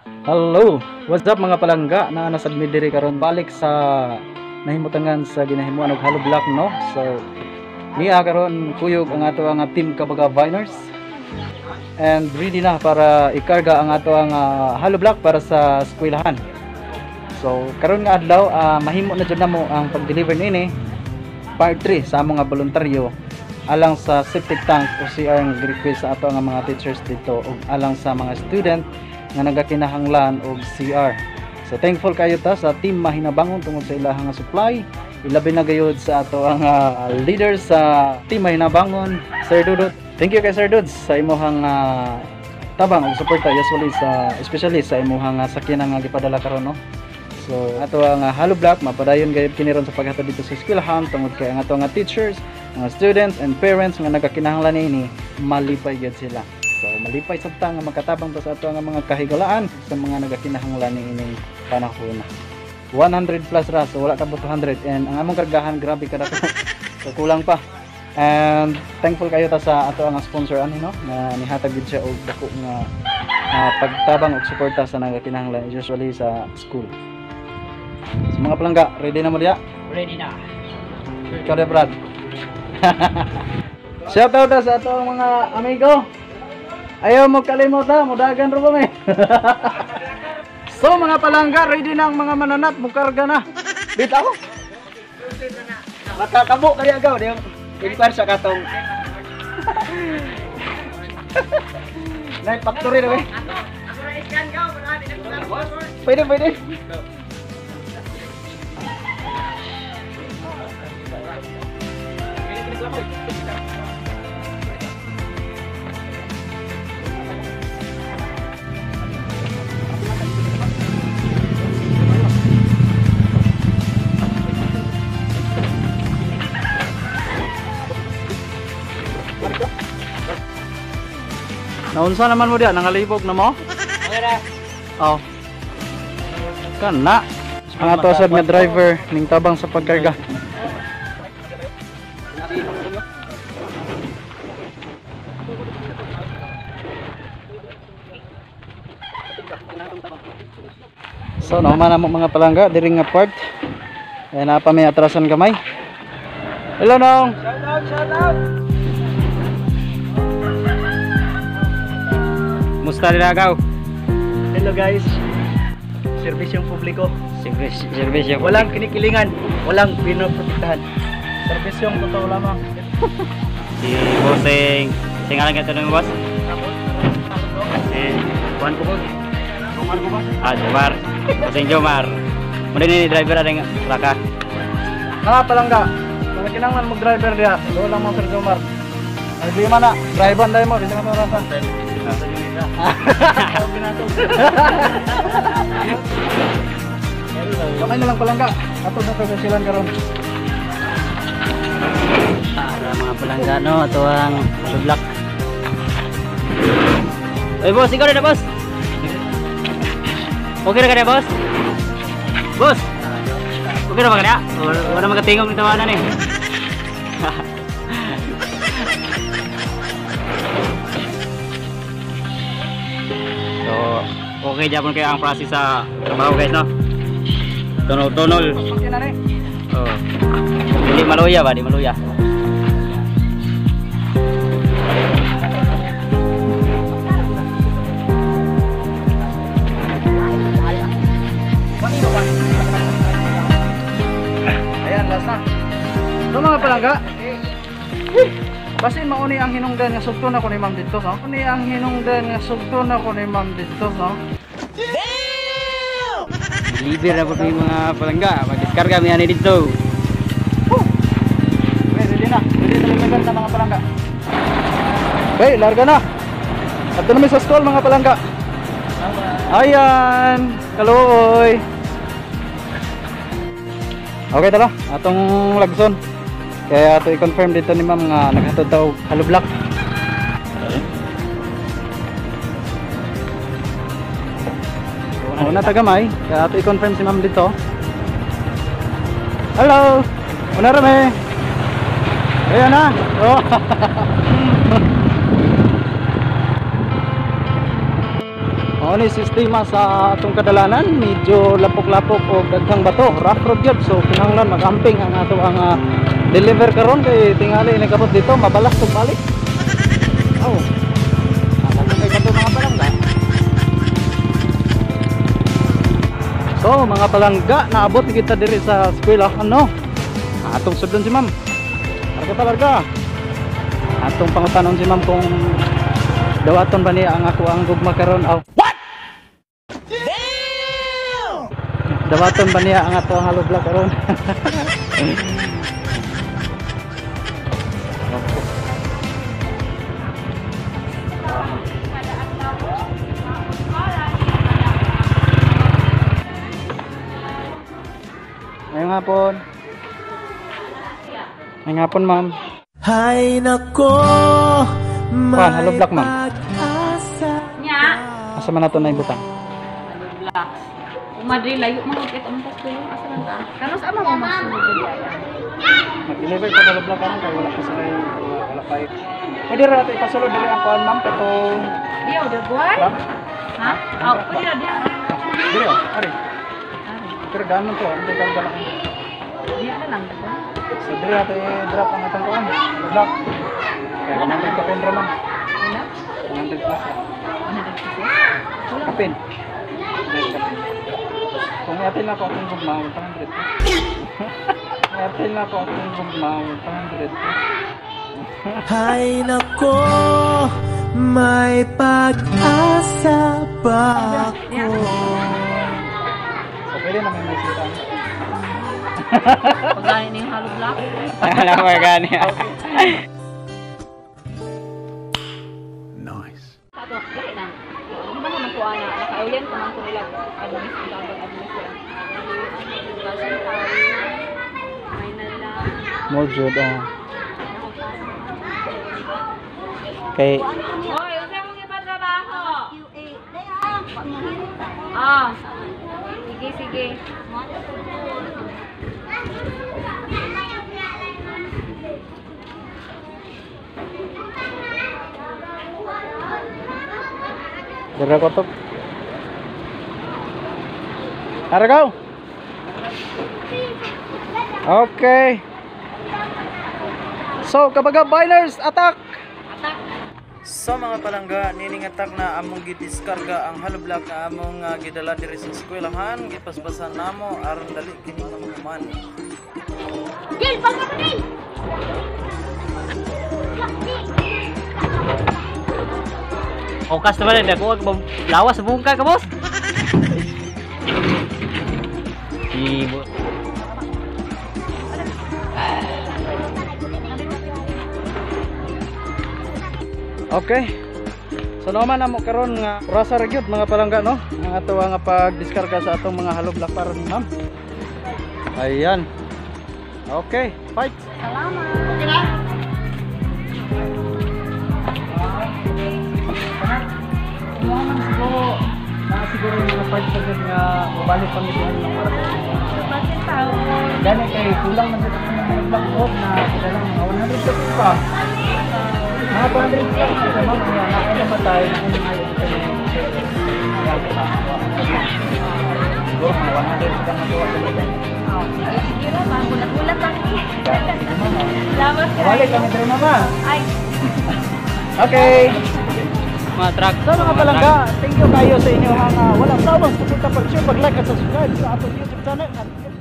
Hello! What's up, mga palangga? Naa na sad mi diri karon, balik sa nahimutangan sa ginahimuan og hollow block, no? So niya karon kuyog ang ato ang team Kabaga Viners and ready na para ikarga ang ato ang hollow block para sa eskwelahan. So karon nga adlaw, mahimo na jud namo ang pag-deliver niini, part 3 sa among nga voluntaryo alang sa septic tank o CR nga request sa ato ang mga teachers dito ug alang sa mga student nga nagakinahanglan og CR. So thankful kayo ta sa team Mahinabangon tungod sa ilahang nga supply. Ilabi na gayud sa ato ang leader sa team Mahinabangon, Sir Dudut. Thank you kay Sir Dudes sa imuhang tabang ug suporta, usually sa especially sa imuhang sakyanan nga gipadala karon, no. So ato ang hollow block mapadayon gayud kini ron sa paghatod dito sa eskwelahan tungod kay ang ato nga teachers, mga students and parents nga nagakinahanglan niini, malipay gyud sila. So malipay sad ta nga makatabang ta sa ato nga mga kahigalaan sa mga nagakinahanglan niining panahon. 100 plus ra, so wala ka 200 and ang among kargahan grabe kada ko. So kulang pa. And thankful kayo ta sa ato ang sponsor ani, no, na nihatag gid siya og dako nga pagtabang ug suporta sa nagakinahanglan, usually sa school. So mga palangga, ready na mo diya? Ready na. Ikaw na, Brad. Shout out sa ato ang mga amigo. Ayaw mo kalimot ha, mudagan ro ba may. So mga palangga, ready na ang mga mananap, mukarga na. Bitaw. Makakabo kaya gaw di inquire sa katong. Nay factory na eh. Pwede, pwede. Naunsa naman mo diya, nangalibog na mo? Oh. Kana. Ang ato sad nga driver ning tabang sa pagkarga. So nahuman na mo, mga palangga, diri nga part. Ay naa pa may atrasan gamay. Hello, nong. Shout out, shout out. Musta nilagaw? Hello guys. Serbisyong publiko. Servisyo. Walang kinikilingan, walang pinoprotektahan. Serbisyong totoo lamang. Si Bossing. Singalan ka ng boss? Si Juan ko. Jomar ko ba? Ah, Jomar. Bossing Jomar. Muna ni driver ading raka. Mga palangga, kung kinahanglan mo driver diha, doon lang mo Sir Jomar. Naglima na, driver dahil mo, bisa ka orasan. Kamay na lang, palangga. Ato na to sa silan karon. Para mga palangga, no, ito ang block. Oy boss, ikaw na boss. Okay na ka na, boss? Boss. Okay na ba ka na? Wala magatingog ni tawanan eh. So, okay japon kayo ang process sa trabaho guys, no? Tunol-tunol. Oh. Dili maluya ba? Di maluya. Ayan, last na. So mga palangga, basin mauni ang hinungdan nga sugto na ko ni ma'am dito, no? Mauni ang hinungdan nga sugto na ko ni ma'am dito, no? Damn! Deliver na po yung mga palangga. Mag-diskarga mi ani dito. Woo! Okay, ready na. Ready na lugar na, mga palangga. Okay, larga na. Adto na mi sa school, mga palangga. Ayan, kaluoy. Okay tara, atong lagson. Kaya ato i-confirm dito ni ma'am nga naghatod daw hollow block. Una tagamay, kaya ato i-confirm si ma'am dito. Hello. Una rame. Ayan na. Oh. Mao ni sistema sa atong kadalanan, medyo lapok-lapok o daghang bato, rough road gyud. So kinahanglan mag-amping ang ato ang deliver karon kay tingali nagkabot dito mabalas tug balik. Aw. Kay bato mga palangga. So mga palangga, naabot kita diri sa eskwela ano. Atong sudlon si ma'am. Larga ta, larga. Atong pangutanon si ma'am kung dawaton ba niya ang ako ang gugma karon aw. What? Damn! Dawaton ba niya ang ato ang hollow block karon? Ngayong hapon. Ngayong hapon, ma'am. Hay nako, Kuan, hollow block, ma'am. pag-asa. Nya. Asa man nato na ibutang? Hollow blocks. Umadri layo man kit ang pastulo asa lang ta. Kanos ama mo magsulod diri ay. Mag-deliver ko hollow block karon kay wala pa sila wala pa. Pwede ra nato ipasulod diri ang kuan, ma'am, katong Diyaw da boy. Ha? Aw, pwede ra diya. Diri oh, ari. Pero daan man to, hindi ka gala. Diya na lang da. So diri nato i-drop ang atong kuan, hollow block. Kaya 100 kapin ra, ma'am. Wala. 100 plus ra. 100 pesos. Kapin. 100 kapin. Kung i-apil na ako akong gugma, 100. I-apil na ako akong gugma, 100. Hay nako, may pag-asa pa ako. So pwede naman may sita. Pagani ni hollow block. Wala ko gani. Ato, dili na. Ano ba naman ko ana? Nakaulyan ko man ko nila admis ko ang admis. May na lang. More jud oh. Kay Hoy, unsa mong ipatrabaho? Ah. Sige, sige. Dara ko to. Tara go. Okay. So, kabaga Biners, attack! Attack. So mga palangga, nining attack na among gidiskarga ang hollow block na among gidala diri sa eskwelahan, gipaspasan namo aron dali kini nga mahuman. Gil, pagka Okas naman na dako ag lawas bungka ka boss. Si Okay. So naman amo karon nga rasa ra gyud mga palangga no. Ang ato nga pagdiskarga sa atong mga hollow block para ni ma'am. Ayan. Okay, fight. Salamat. Okay na? Siguro na siguro yung mga parts sa gyud nga mobalik pa mi dihan ng oras. Bakit tao? Gani kay kulang man jud ang mga block off na sila lang mga 100 pesos pa. Mga 200 pesos sa ma'am nga nauna pa tayo na kung ayaw kayo. Siguro mga 100 sila magawa talaga. Oh, sige, sige ra, magulat-gulat lang ni. Salamat kayo. Balik kami diri mama. Ay. Okay. Mga truck. So mga palangga, thank you kayo sa inyong walang sawang suporta, pag-share, pag-like at subscribe sa atong YouTube channel. At